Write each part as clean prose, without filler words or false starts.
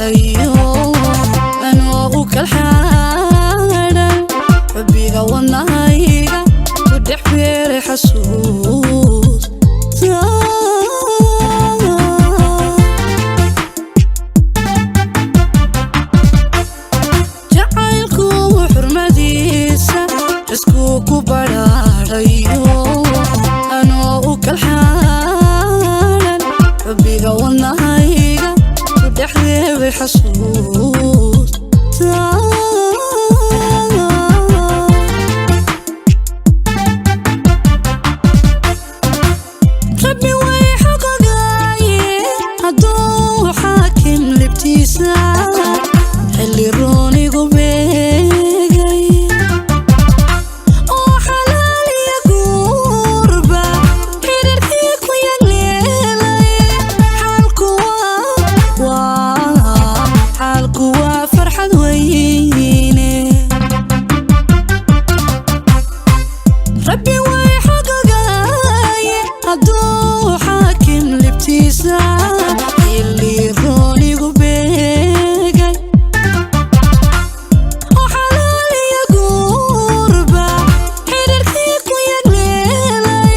badhaadhayo, anoo u kalxaadhan xubbiga wadnahayga ku dhex beeray xasuus. Jacaylku xurmadiisa iskuu ku badhaadhayo, anoo u kalxaadhan xubbiga wadnahayga ku dhex reebay xasuus. Rabbi way xogogaaye hadduu xaakim libtiisa xilli roonigu beegay oo xalaaliya guurba xidhiirkii ku yagleelay. Xaalku waa farxad weyne. Rabbi way xogogaaye hadduu xaakim libtiisa xilli roonigu beegay oo xalaaliya guurba xidhiirkii ku yagleelay.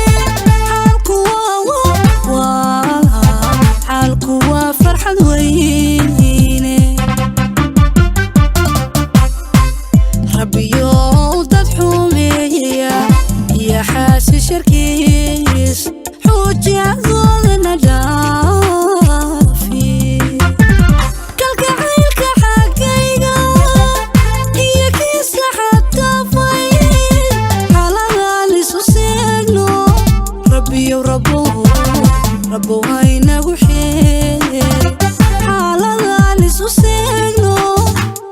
Xaalku waa farxad weyne. Rabbiyow dad xumeeya iyo xaasi sharkiis xujadoodana dhaafi. Kalgacaylka xaggayga iyo kiisa xaddaafay xaladaan isu seegno. Rabbiyow rabbow rabbow haynagu xeeri xaaladaan isu seegno.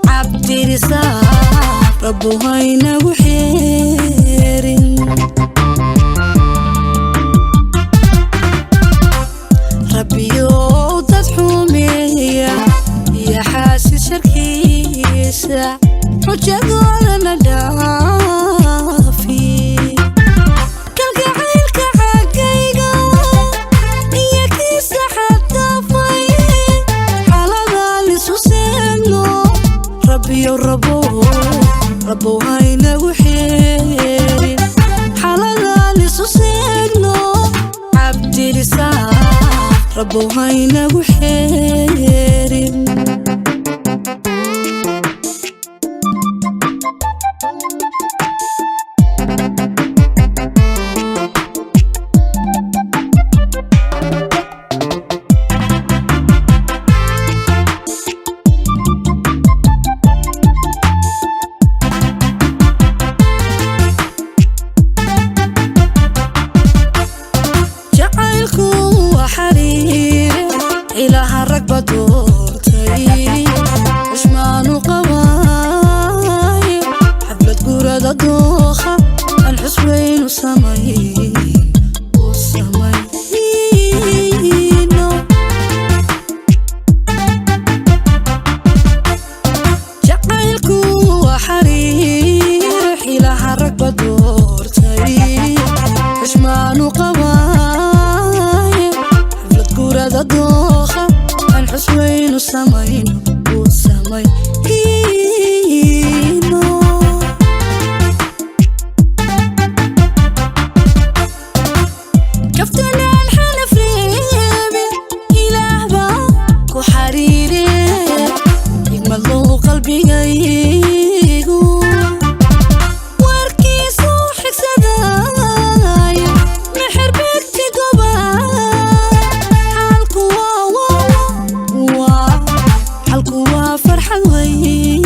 Cabdirisaaq rabbow haynagu xeerin. Rabbiyow dad xumeeya iyo xaasi sharkiisa xujadoodana dhaafi. Kalgacaylka xaggayga iyo kiisa xaddaafay xaladaan isu seegno. Rabbiyow rabbow rabbow haynagu xeerin xaladaan isu seegno. Cabdirisaaq rabbow haynagu xeerin. Jacaylku waa xariire ilaaha ragba doortay, xushmaanu qabaaye xaflad guurada dooha aan xusweynu samayn u samayno. Jacaylku waa xariir ilaaha ragba doortay, xushmaanu qabaaye xaflad guurada dooha aan xusweynu samayno u samayno. Kaftanaan xanaf reebe ilaah baa ku xariire xigmadlow qalbigaygu warkiisu xigsadaya mexer beegti goba. Xaalku waa farxad weyne.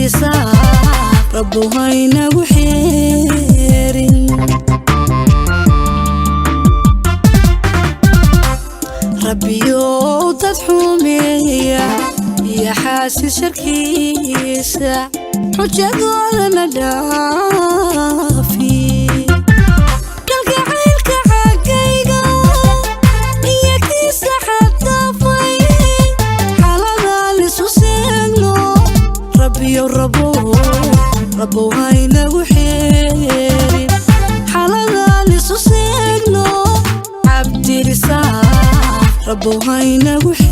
Cabdirisaaq, Rabbow haynagu xeerin. Rabbiyow dad xumeeya iyo xaasid sharkiisa xujadoodana dhaafi. Kalgacaylka xaggayga iyo kiisa xaddaafay, xaladaan isu seegno. Rabbiyow, Rabow, Rabow haynagu xeerin, xaladaan isu seegno. Cabdirisaaq, Rabow haynagu xeerin.